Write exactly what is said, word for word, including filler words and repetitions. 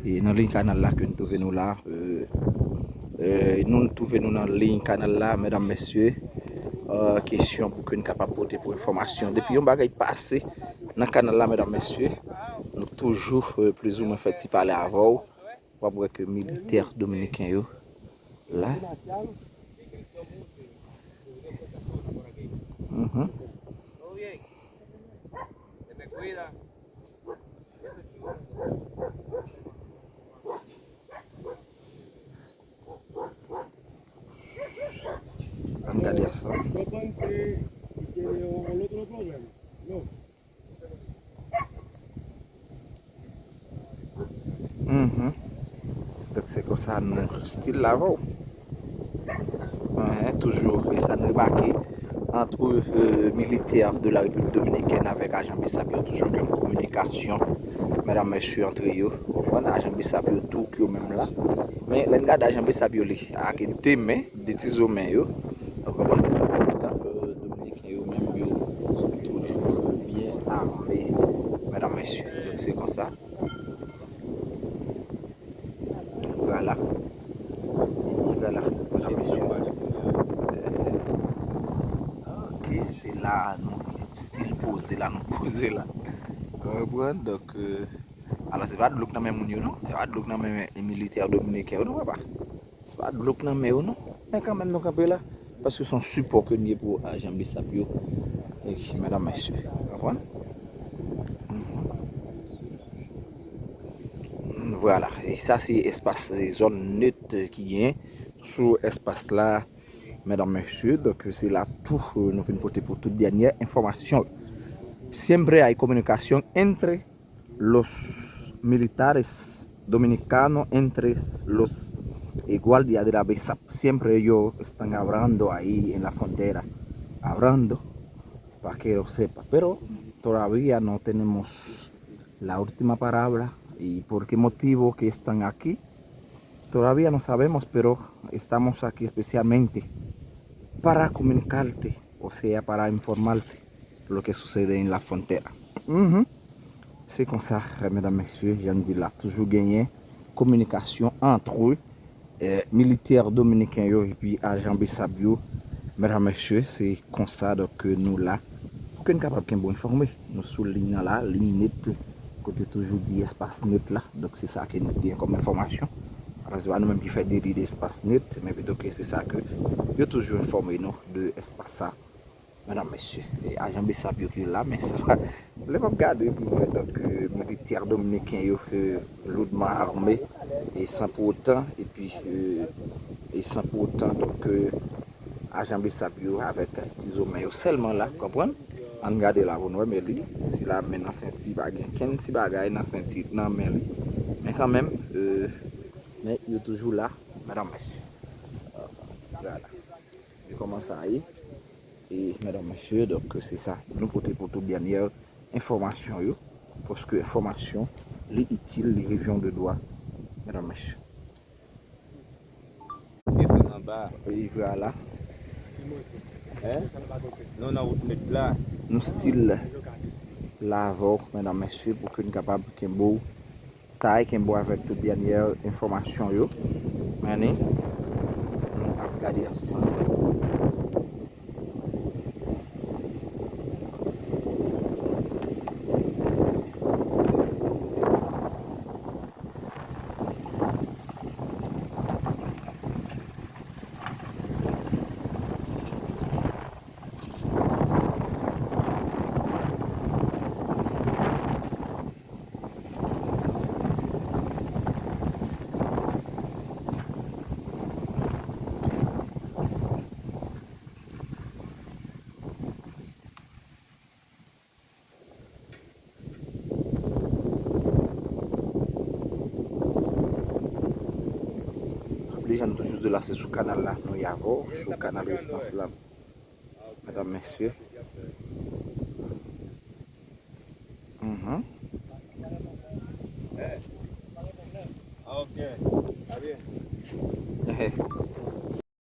E nan liy kanal la ke nou twouve nou la, euh, euh, nou twouve nou nan liy kanal la, medam, mesye, euh, kesyon pou ke n kapab pote pou enfòmasyon. Depi yon bagay pase nan kanal la, medam, mesye, nou toujou, euh, plizoumwen fè ti pale avè w. W ap wè ke militè dominiken yo la. Mhm. Ann gade ansanm. Mhm. Donk, se konsa nou still la avè w. Enhen, toujou, e sa n remake, antre, euh, militè de la Repiblik Dominikèn avèk ajan BSAP yo, toujou gen kominikasyon, medam, mesye, antre yo. Ou konprann? Ajan BSAP yo tou k yo menm la. Men, lè n gade ajan BSAP yo, li ak de men, de ti zo men yo. Ou konprann? Men sa, poutan, euh, Dominiken yo menm, yo toujou byen ame, medam, mesye. Donk, se konsa. Vwala. Vwala, medam, mesye. Euh, ok, se la nou still poze la, nou poze la. Ou konprann? Donk, euh, alò, se pa dlo k nan men moun yo, non. Se pa dlo k nan men militè dominiken yo, non, papa. Se pa dlo k nan men yo, non. Men kanmenm, nou kanpe la. Paske se yon sipò ke n ye pou ajan BSAP yo. E, medam, mesye. Konprann? Mhm. Vwala. E sa, se espas, se zòn net ki genyen sou espas la, medam, mesye. Donk, se la tou, euh, nou vin pote pou tout dènyè enfòmasyon. Siempre hay comunicación entre los militares dominicanos, entre los, eh, guardia de la BSAP. Siempre ellos están hablando ahí en la frontera, hablando, para que lo sepa. Pero todavía no tenemos la última palabra y por qué motivo que están aquí. Todavía no sabemos, pero estamos aquí especialmente para comunicarte, o sea, para informarte lo que sucede en la frontera. Mhm. Se konsa, medam, mesye, jan n di la, toujou genyen kominikasyon antre, eh, militè dominiken yo epi ajan BSAP yo. Medam, mesye, se konsa, donk, ke nou la, pou ke n kapab kenbe w enfòme. Nou sou liy nan la, liy net, kote toujou di espas net la. Donk, se sa ke nou gen kòm enfòmasyon. Alò, se pa nou menm ki fè deli de espas net, men pito ke se sa ke yo toujou enfòme nou de espas sa. Medam, mesye, e ajan BSAP yo ki la, men sa, lè m ap gade pou m wè, donk, euh, militè dominiken yo, euh, lourdman armé, e san pou otan, epi, euh, e san pou otan, donk, euh, ajan BSAP yo avèk ti zo men yo sèlman la, konprann? Ann gade la pou n wè, men li, si la men nan senti, pa gen kenn ti bagay nan senti, nan men li. Men kanmenm, euh, men yo toujou la, medam, mesye. Vwala. E kòman sa ye? E, medam, mesye, donk, se sa. Nou pote pou tout dènyè enfòmasyon yo. Paske enfòmasyon, li itil, li revyen de dwa. Medam, mesye. Desann anba. E vwala. Hein? Non, nan wout net la. Nou still la avè w, medam, mesye, pou ke n kapab kenbe w tay, kenbe w avèk tout dènyè enfòmasyon yo. Ann, nou ap gade ansanm. Raple jan nou toujou di la, se sou kanal la nou ye avè w, sou kanal Rezistans la. Medam, mesye. Mhm. Ah, ok. Está bien. Ehe.